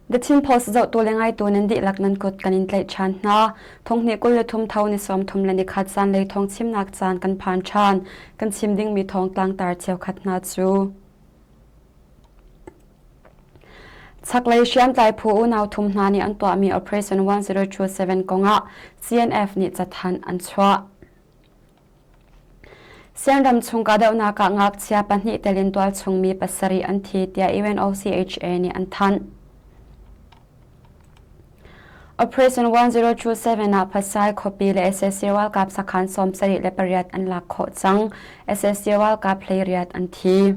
The Chin Post zohtu le ngaitu nan dihlak nan kut kan in tlaih ṭhan hna. Thonghnih 23 tho ni 33 le nikhat zanlei thawng chimnak caan kan phan ṭhan. Kan chim dingmi thawng tlangtar cheukhat hna cu. Chaklei hriamtlai phu unau thum hna nih an tuahmi Operation 1027 kongah CNF nih cathanh an chuah. Sianram chung kahdohnak ah ngakchia pahnih tel in tualchung mi pasarih an thi tiah UNOCHA nih an thanh. Operation 1027 ah Pasai khuapi le sac ralkap sakhan 78 an lak khawh cang. Sac ralkap 18 an thi.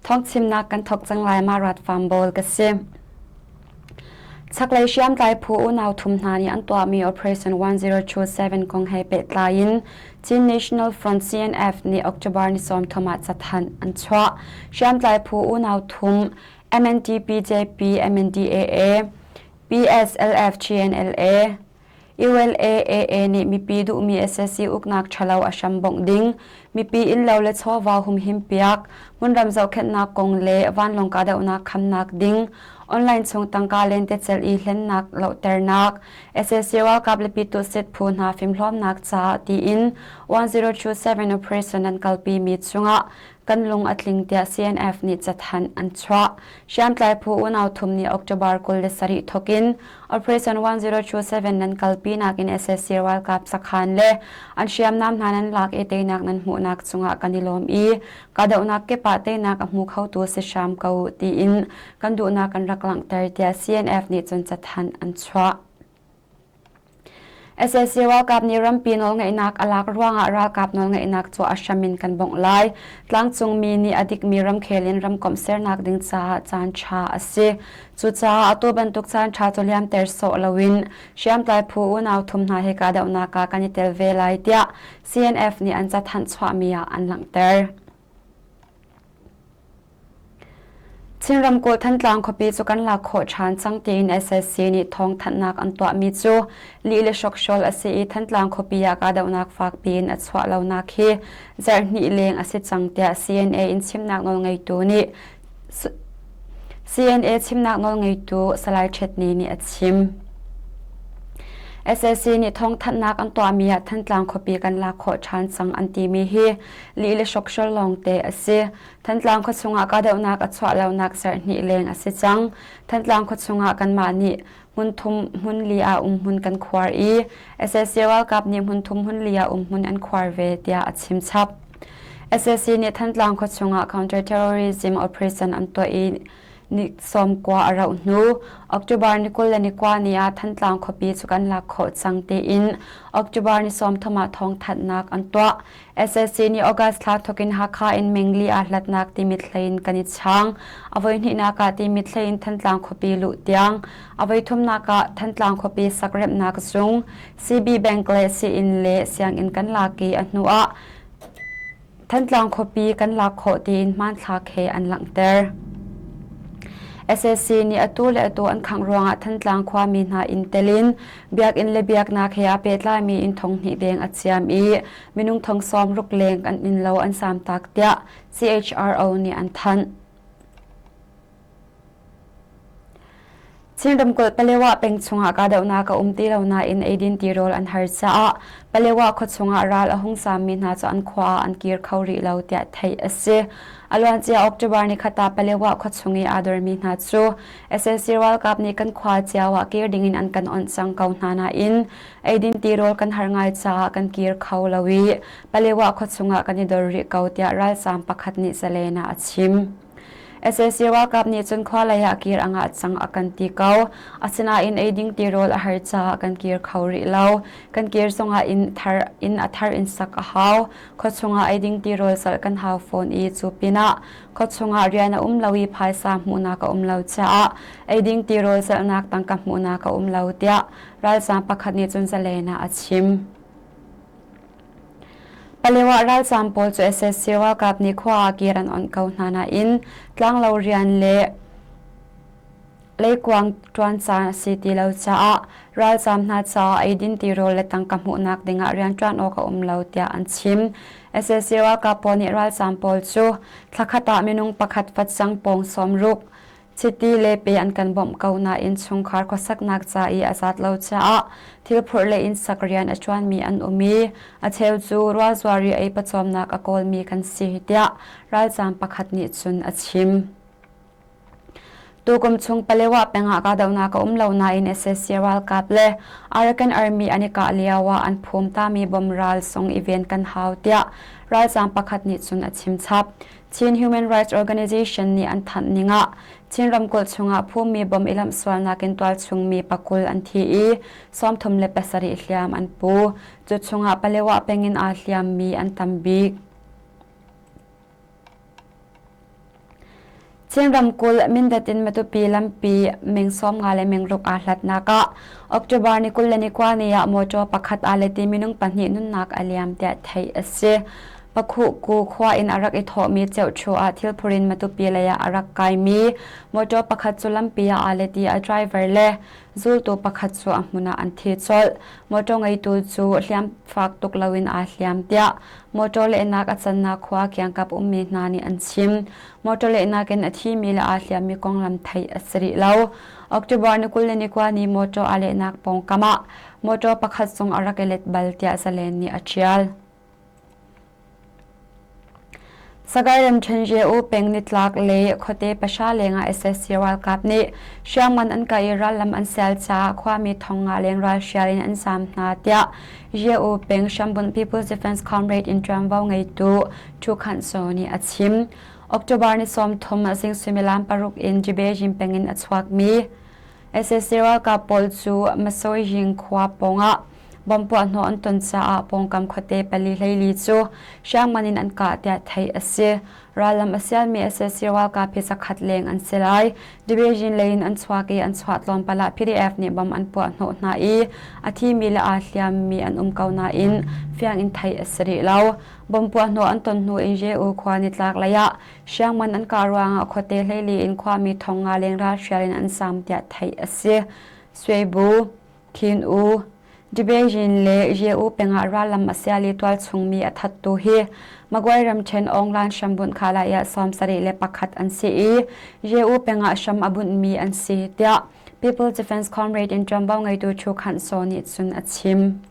Thawngchimnak kan thawk cang lai ma rat farm bawl ka si. Chaklei hriamtlai phu unau thum hna nih an tuahmi Operation 1027 kong he pehtlai in Chin National Front CNF nih October ni 30 ah cathanh an chuah. Hriamtlai phu unau thum MNTPJP, MNDAA, PSLF, GNLA, ULAAA nih mipi duhmi SSC uknak ṭhalo a hram bongh ding, mipi innlo le chawva humhim piak, hmunram zohkhenhnak kong le vanlawng kahdohnak khamnak ding, online chung tangka lentecelh i hlennak lohternak, sac ralkap le pitusit phu hna fimhlawmnak caah tiin 1027 operation an kalpi mi chungah kan lung a tling tiah CNF nih cathanh an chuah. Hriamtlai phu unau thum nih October 27 thokin Operation 1027 nan kalpi nakin sac ralkap sakhan le an hriamnam hna nan lak i teinak nan hmuhnak cungah kan i lawm i kahdohnak kip ah teinak a hmu khotu si hram ko tiin kan duhnak kan rak langhter tiah CNF nih cun cathanh an chuah. Sac ralkap nih rampi nawlngeihnak a lak ruangah ralkap nawlngeihnak cu a hram in kan bawmh lai. Tlangcungmi nih a dikmi ramkhel in ramkomh sernak ding caah caan ṭha a si. Cucaah atu bantuk caan ṭha cu liamter sawh loin hriamtlai phu unau thum hna he kahdohnak ah kan i tel ve lai tiah CNF nih an cathanh chuahmi ah an langhter. Chin ramkulh Thantlang khuapi cu kan lak khawh ṭhan cang tiin sac nih thawngthanhnak an tuahmi cu lih le hrokhrawl a si i Thantlang khuapi ah kahdohnak fakpi in a chuah lonak hi zarhhnih leng a si cang tiah CNA in chimnak nawlngeitu nih CNA chimnak nawlngeitu Salai Ṭhetni nih a chim. Sac nih thawngthanhnak an tuahmi ah Thantlang khuapi kan lak khawh ṭhan cang an timi hi lih le hrokhrawl lawngte a si. Thantlang khuachung ah kahdohnak a chuah lonak zarhhnih leng a si cang. Thantlang khuachung ah kanmah nih hmun thum hmun li ah umhmun kan khuar i sac ralkap nih hmun thum hmun li ah umhmun an khuar ve tiah a chim chap. Sac nih Thantlang khuachung ah counter-terrorism operation an tuah i ni 90 a rauh hnu October ni 21 ni ah Thantlang khuapi cu kan lak khawh cang tiin October ni 30 ah thawngthanhnak an tuah. Sac nih August thla thawk in Hakha in Mengli aa hlatnak Timit hlei in kan i chang. A voihnihnak ah Timit hlei in Thantlang khuapi luh tiang, a voithumnak ah Thantlang khuapi sakremhnak zung, CB Bank le sii-inn le sianginn kan lak i a hnu ah Thantlang khuapi kan lak khawh tiin hmanthlak he an langhter. Sac nih atu le atu an khangh ruangah Thantlang khuami hna inn tel in biakinn le biaknak he aa pehtlaimi inn thonghnih deng a ciam i minung thong 60 leng an innlo an samtak tiah CHRO nih an thanh. Chin ramkulh Palewa peng chungah kahdohnak a um ti lo nain eidin tirawl an har caah Palewa khua chungah ral a hung sammi hna cu an khua ah an kir kho rih lo tiah theih a si. A luancia October ni khat ah Palewa khua chung i aa dormi hna cu sac ralkap nih kan khua cio ah kir dingin an kan onh cang ko hna nain eidin tirawl kan har ngai caah kan kir kho lo i Palewa khua chungah kan i dor rih ko tiah ralzaam pakhat nih Zalen ah a chim. Sac ralkap nih cun khua lei ah kir a ngah cang a kan ti ko. Asinain eiding tirawl a har caah kan kir kho rih lo. Kan kir zongah inn thar inn a thar in sak a hau. Khua chungah eiding tirawl zalh kan hau fawn i cu pinah khua chungah rian a um lo i phaisa hmuhnak a um lo caah eiding tirawl zalhnak tangka hmuhnak a um lo tiah ralzaam pakhat nih cun Zalen ah a chim. Palewa ralzaam pawl cu sac ralkap nih khua ah kir an onh ko hna nain tlanglo rian le Leikuang ṭuan caan a si ti lo caah ralzaam hna caah eidin tirawl le tangka hmuhnak dingah rianṭuan awk a um lo tiah an chim. Sac ralkap pawl nih ralzaam pawl cu thlakhat ah minung pakhat facang pawng 60 chiti le pe an kan bawmh ko nain chungkhar khuasaknak ca i a zat lo caah thilphurh le innsak rian a ṭuanmi an um i a cheu cu rualzuar i ei pawcawmnak a kawlmi kan si tiah ralzaam pakhat nih cun a chim. Tukum chung Palewa peng ah kahdohnak a um lo nain sac ralkap le Arakan Army an i kah lio ah an phum tami bom ral sung i ven kan hau tiah ralzaam pakhat nih cun a chim chap. Chin Human Rights Organization nih an thanh ning ah Chin ramkulh chungah phummi bom i lamhsualnak in tualchungmi pakul an thi i 37 hliam an pu. Cu chungah Palewa peng in aa hliammi an tam bik. Chin ramkulh Mindat in Matupi lampi meng 50 le meng ruk aa hlatnak ah October ni 21 ni ah motor pakhat aa let i minung pahnih nunnak a liam tiah theih a si. Pakhuhku khua in a rak i thawhmi Ceuhṭhu ah thilphur in Matupi lei ah a rak kaimi motor pakhat cu lampi ah aa let i a driver le zultu pakhat cu a hmun ah an thi colh. Motor ngeitu cu hliam fak tuk loin aa hliam tiah Motor lehnak a cannak khua kiangkap ummi hna nih an chim. Motor lehnak in a thimi le aa hliammi konglam theih a si rih lo. October ni 21 ni motor aa lehnak pawngkam ah motor pakhat zong a rak i let bal tiah Zalen nih a ṭial. Sagaing ramṭhen U peng nitlak le khuate pahra lengah sac ralkap nih hriamngan an kah i rallam an sial caah khuami thong nga leng ralhrial in an zaam hna tiah U peng hrambunh People's Defense Comrade in ṭuanvo ngeitu Thu Khanh Saw nih a chim. October ni 30 zing suimilam paruk in Jibejin peng in a chuakmi sac ralkap pawl cu Masoying khua pawngah Bomb puahhnawh an ton caah pawngkam khuate pali hleili cu hriamngan in an kah tiah theih a si. Rallam a sialmi sac ralkap hi zakhat leng an si lai. Division lei in an chuak i an chuah tlawmpal ah PDF nih bomb an puahhnawh hna i a thimi le aa hliammi an um ko nain fiang in theih a si rih lo. Bomb puahhnawh an ton hnu in Ye-U khua nitlak lei ah hriamngan an kah ruangah khuate hleili in khuami thong nga leng ralhrial in an zaam tiah theih a si. Suibu Khin U, Dibejin le Ye-U pengah rallam a sial i tualchungmi a thattu hi Magway ramṭhen Aunglan hrambunh khalai ah 71 an si i Ye-U pengah hram a bunhmi an si tiah People Defense Comrade in ṭuanvo ngeitu Thu Khanh Saw nih cun a chim.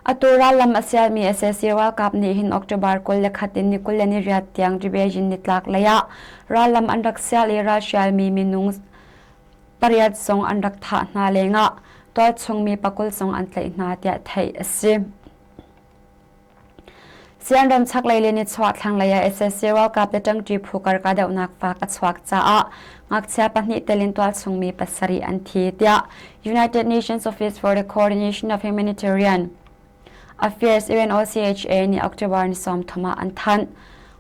Atu rallam a sialmi sac ralkap nih hin October 21 in ni 28 tiang Dibejin nitlak lei ah rallam an rak sial i ralhrialmi minung pariat zong an rak thah hna lengah tualchungmi pakul zong an tlaih hna tiah theih a si. Sianram chaklei le nichuah thlanglei ah sac ralkap le ṭangṭi phu kar kahdohnak fak a chuak caah ngakchia pahnih tel in tualchungmi pasarih an thi tiah United Nations Office for the Coordination of Humanitarian Affairs UNOCHA nih October ni 30 ah an thanh.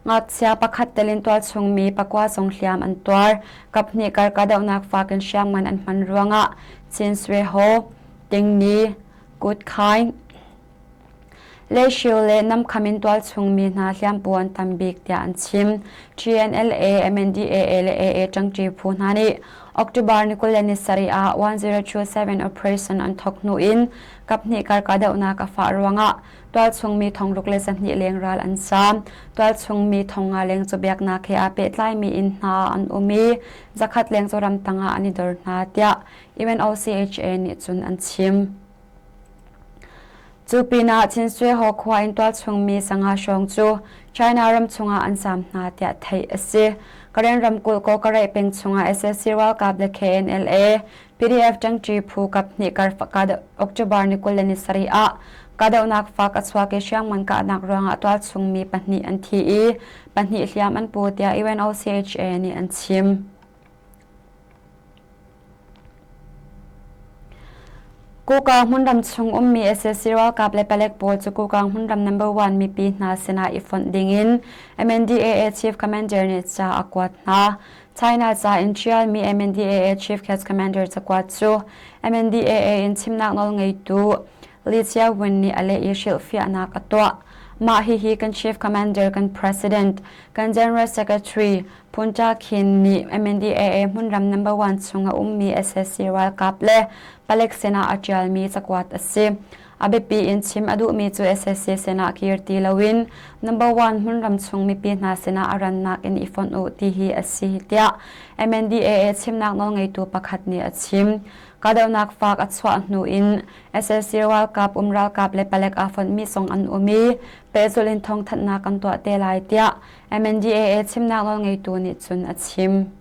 Ngakchia pakhat tel in tualchungmi pakua zong hliam an tuar. Kaphnih kar kahdohnak fak in hriamngan an hman ruangah Chin Swe Ho, Tingni, Kutkhai, Leishiu le Namkham in tualchungmi hna hliampu an tam bik tiah an chim. TNLA, MNDAA le AA ṭangṭi phu hna nih October ni 27 ah 1027 operation an thawk hnu in Kaphnih kar kahdohnak a fah ruangah tualchungmi thongruk le zahnih leng ral an zaam. Tualchungmi thongnga leng cu biaknak he aa pehtlaimi inn hna ah an um i zakhat leng cu ramtang ah an i dor hna tiah UNOCHA nih cun an chim. Cu pinah Chin Swe Haw khua in tualchungmi sanga hrawng cu China ram chungah an zaam hna tiah theih a si. Karen ramkulh Kawkareh peng chungah sac ralkap le KNLA PDF ṭangṭi phu kaphnih kar October ni 27 ah kahdohnak fak a chuak i hriamngan kahnak ruangah tualchungmi pahnih an thi i pahnih hliam an pu tiah UNOCHA nih an chim. Kuka hmunram chung ummi sac ralkap le palek pawl cu Kuka hmunram number one mipi hna sinah i fonh dingin MNDAA Chief Commander nih ca a kuat hna. China ca in ṭialmi MNDAA Chief Case Commander cakuat cu MNDAA in chimnak nawl ngeitu Li Chiawin nih a leh i hrilhfiahnak a tuah. Mah hihi kan Chief Commander, kan President, kan General Secretary Phunta Khin nih MNDAA hmunram number one chung a ummi SSC ralkap le palek sinah a ṭialmi cakuat a si. A biapi in chim a duhmi cu SSC sinah kir ti loin number one hmunram chung mipi hna sinah a rannak in i fonh u ti hi a si tiah MNDAA chimnak nawlngeitu pakhat nih a chim. Kahdohnak fak a chuah hnu in SSC ralkap um ralkap le palek aa fonhmi zong an um i pehzulh in thawngthanhnak kan tuah te lai tiah MNDAA chimnak nawlngeitu nih cun a chim.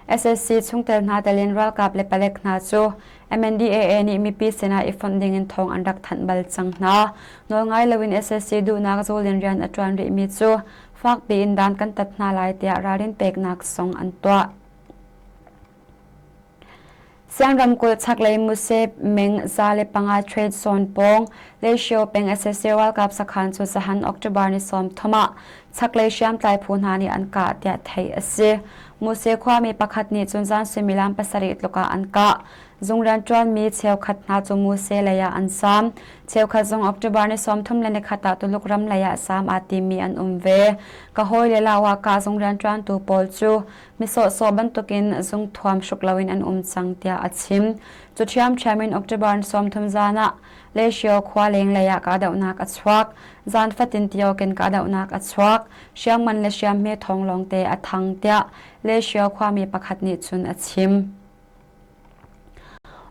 SSC chungtel hna telin ralkap le palek hna cu MNDAA nih mipi sinah i fonh dingin thawng an rak thanh bal cang hna. Nawlngai loin SSC duhnak zulin rian a ṭuan rihmi cu fakpi in dan kan tat hna lai tiah ralrin peknak zong an tuah. Siang ramkulh chaklei Muse meng 105 Trade Zone pawng Leishio peng SSC ralkap sakhan cu zahan October ni 30 ah chaklei hriamtlai phu hna nih an kah tiah theih a si. Muse khuami pakhat nih cun zan suimilam pasarih tluk ah an kah. Zung rianṭuanmi cheukhat hna cu Muse lei ah an saam. Cheukhat zong October ni 31 ah Tuluk ram lei ah saam aa timmi an um ve. Ka hawile Lawa kah zung rianṭuantu pawl cu Mi sawhsawh bantukin zungthuam hruk loin an um cang tiah a chim. Cu ṭhiamṭhiam in October 30 zan ah Leshio khua lenglei ah kahdohnak a chuak. Zan fatin tiokin kahdohnak a chuak. Hriamngan le hriamhme thawng lawngte a thang tiah Leshio khuami pakhat nih cun a chim.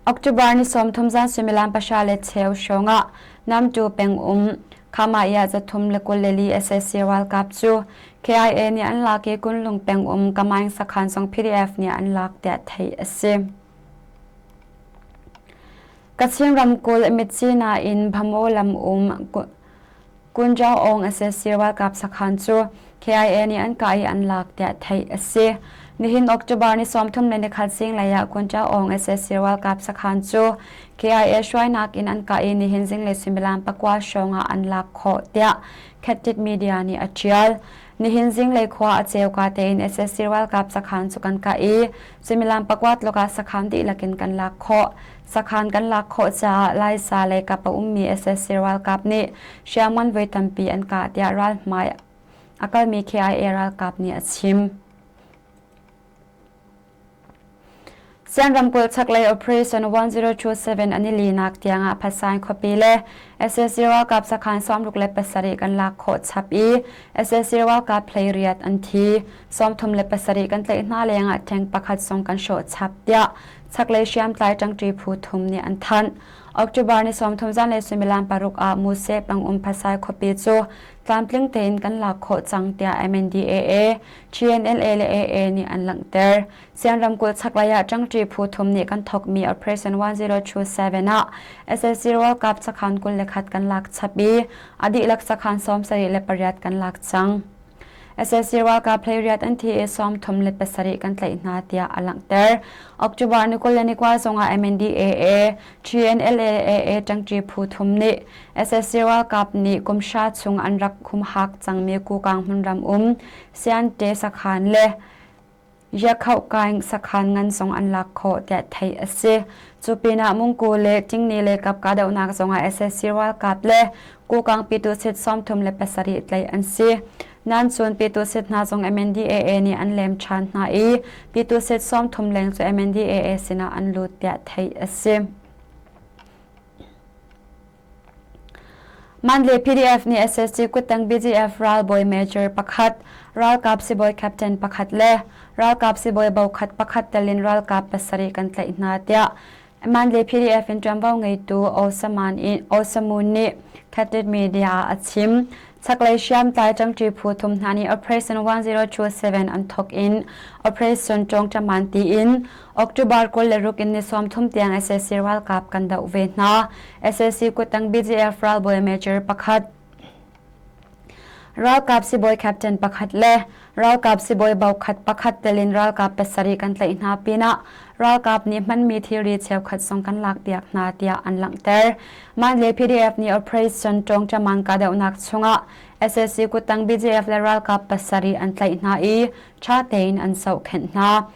October ni 30 zan suimilam 9:15 hrawngah Namtu pengum Khamaya 324 SSC ralkap cu KIA nih an lak i Kunlung pengum Kamaing sakhan zong PDF nih an lak tiah theih a si. Kachin ramkulh Myitkyina in Bhamo lam um Kunjaung SSC ralkap sakhan cu KIA nih an kah i an lak tiah theih a si. Nihin October ni 31 zinglei ah Kunjaung SSC ralkap sakhan cu KIA hruainak in an kah i nihin zinglei suimilam pakua hrawng ah an lak khawh tiah Khettit Media nih a ṭial. Nihin zinglei khua a ceuka tein SSC ralkap sakhan cu kan kah i suimilam pakua tluk ah sakhan dihlak in kan lak khawh. Sakhan kan lak khawh caah Laisa lei kap a ummi SSC ralkap nih hriamngan voi tampi an kah tiah ralhmai a kalmi KIA ralkap nih a chim. Sian ramkulh chaklei Operation 1027 an i linak tiangah Phasain khuapi le SSC ralkap sakhan 67 kan lak khawh chap i SSC ralkap hleiriat an thi. 37 kan tlaih hna lengah tank pakhat zong kan hrawh chap tiah Chaklei hriamtlai ṭangṭi phu thum nih an thanh. October ni 30 zanlei suimilam paruk ah Muse pangum Phasai khuapi cu tlamtling tein kan lak khawh cang tiah MNDAA, TNLA le AA nih an langhter. Sian ramkulh chaklei ah ṭangṭi phu thum nih kan thawkmi Operation 1027 ah SSC ralkap sakhan 21 kan lak chap i a dihlak sakhan 78 kan lak cang. SSC ralkap hleiriat an thi i 37 kan tlaih hna tiah a langhter. October ni 21 zongah MNDAA, TNLAA ṭangṭi phu thum nih SSC ralkap nih kum hra chung an rak humhak cangmi Kukang hmunram um Siante sakhan le Yakhohkaing sakhan ngan zong an lak khawh tiah theih a si. Cu pinah Mungku le Tingni le kap kahdohnak zongah SSC ralkap le Kukang Pyitusit 37 tlaih an si. Nan cun Pyitusit hna zong MNDAA nih an lem ṭhan hna i Pyitusit 30 leng cu MNDAA sinah an lut tiah theih a si. Mandalay PDF nih SSG kuttang BGF ralbawi major pakhat, ralkap sibawi captain pakhat le ralkap sibawi bokhat pakhat tel in ralkap pasarih kan tlaih hna tiah Mandalay PDF in ṭuanvo ngeitu Osamun nih Khatit Media ah a chim. Chaklei hriamtlai ṭangṭi phu thum hna nih Operation 1027 an thawk in Operation Ṭawngṭaman tiin October 26 in ni 30 tiang SAC ralkap kan doh ve hna. SAC kuttang BGF ralbawi major pakhat, ralkap sibawi captain pakhat le ralkap sibawi bokhat pakhat telin ralkap pasarih kan tlaih hna pinah ralkap nih hmanmi thilri cheukhat zong kan lakpiak hna tiah an langhter. Mandalay PDF nih Operation Ṭawngṭamang kahdohnak chungah SAC kuttang BGF le ralkap pasarih an tlaih hna i ṭha tein an zohkhenh hna.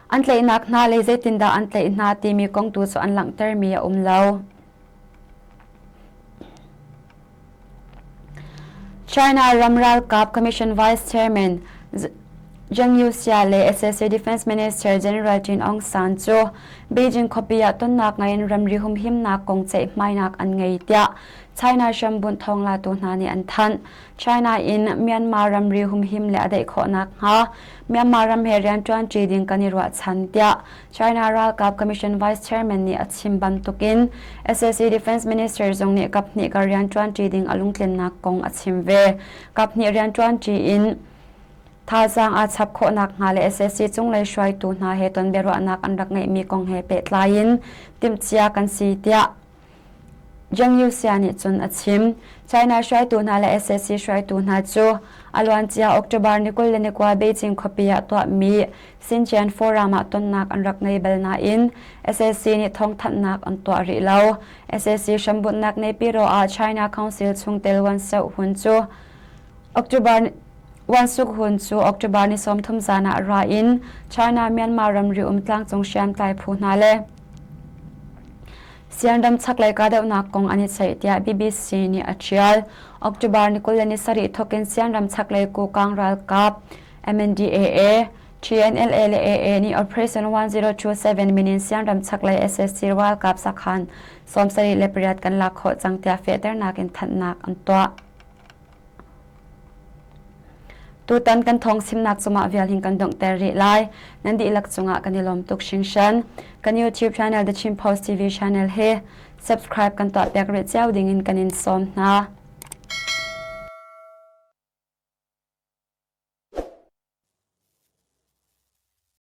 An tlaihnak hna le zeitindah an tlaih hna timi kong tu cu an langhtermi a um lo. China ram ralkap Commission Vice Chairman Zhang Youxia le SAC Defense Minister General Qin Aung San cu Beijing khuapi ah tonnak ngei in ramri humhimnak kong ceihmainak an ngei tiah China hrambunh thawnglatu hna nih an thanh. China in Myanmar ramri humhim le a daih khawh nakhnga Myanmar ram he rianṭuanṭi ding kan i ruahchan tiah China ralkap Commission Vice Chairman nih a chim bantukin sac Defense Minister zong nih kaphnih kar rianṭuanṭi ding a lungtlinnak kong a chim ve. Kaphnih rianṭuanṭi in thazaang aa chap khawh nakhnga le sac cunglei hruaitu hna he ton biaruahnak an rak ngeihmi kong he pehtlai in timhcia kan si tiah Zhang Youxia nih cun a chim. China hruaitu hna le sac hruaitu hna cu a luancia October ni 29 Beijing khuapi ah tuahmi Xinjiang Forum ah tonnak an rak ngei bal nain sac nih thawngthanhnak an tuah rih lo. sac hrambunhnak Naypyidaw ah China Council chungtel Wan Soh-hun cu October Wan Suk-hun cu October ni 30 zan ah ra in China-Myanmar ramri um tlangcung hriamtlai phu hna le Sianram chaklei kahdohnak kong an i ceih tiah BBC nih a ṭial. October ni 27 thawkin Sianram chaklei Kokang ralkap MNDAA, TNLA le AA nih Operation 1027 min in Sianram chaklei SSC ralkap sakhan 78 kan lak khawh cang tiah fehternak in thanhnak an tuah. Tutan kan thawng chimnak cungah vial hin kan donghter rih lai. Nan dihlak cungah kan i lawm tuk hringhran. Kan YouTube channel The Chin Post TV channel hi subscribe kan tuah piak rih cio ding in kan in sawm hna.